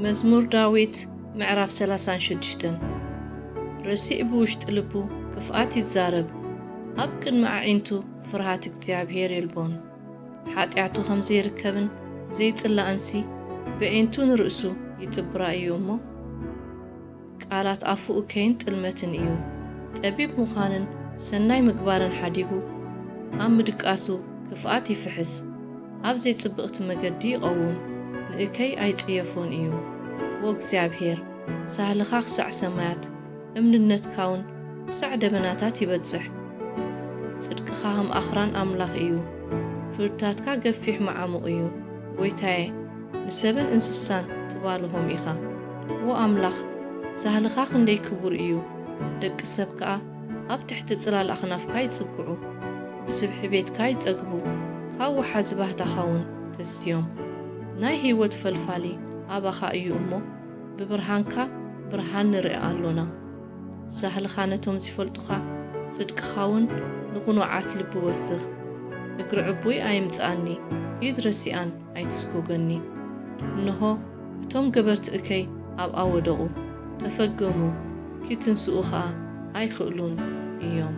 መዝሙር ዳዊት ምዕራፍ ሰላሳን ሽዱሽተን። ረሲእ ብውሽጢ ልቡ ክፍኣት ይዛረብ፣ ኣብ ቅድሚ ኣዒንቱ ፍርሃት እግዚኣብሔር የልቦን። ሓጢኣቱ ከም ዘይርከብን ዘይጽላእንሲ ብዒንቱ ንርእሱ ይጥብራ እዩ እሞ፣ ቃላት ኣፉኡ ከይን ጥልመትን እዩ። ጠቢብ ምዃንን ሰናይ ምግባርን ሓዲጉ ኣብ ምድቃሱ ክፍኣት ይፍሕስ፣ ኣብ ዘይጽብቕቲ መገዲ ይቐውም፣ ንእከይ ኣይጽየፎን እዩ። ዎ እግዚኣብሔር፣ ሳህልኻ ክሳዕ ሰማያት፣ እምንነትካ እውን ክሳዕ ደበናታት ይበጽሕ። ጽድቅኻ ከም ኣኽራን ኣምላኽ እዩ፣ ፍርድታትካ ገፊሕ መዓሙቕ እዩ። ጐይታየ፣ ንሰብን እንስሳን ትባልሆም ኢኻ። ዎ ኣምላኽ፣ ሳህልኻ ክንደይ ክቡር እዩ! ደቂ ሰብ ከኣ ኣብ ትሕቲ ጽላል ኣኽናፍካ ይጽግዑ፣ ብስብሒ ቤትካ ይጸግቡ፣ ካብ ወሓዚ ባህታኻ እውን ተስትዮም። ናይ ህይወት ፈልፋሊ ኣባኻ እዩ እሞ፣ ብብርሃንካ ብርሃን ንርኢ ኣሎና። ሳህልኻ ነቶም ዚፈልጡኻ፣ ጽድቅኻ እውን ንቕኑዓት ልቢ ወስኽ። እግሪ ዕቡይ ኣይምጽኣኒ፣ ኢድ ረሲኣን ኣይትስጎገኒ። እንሆ፣ እቶም ገበርቲ እከይ ኣብኣ ወደቑ፣ ተፈገሙ፣ ኪትንስኡ ኸኣ ኣይክእሉን እዮም።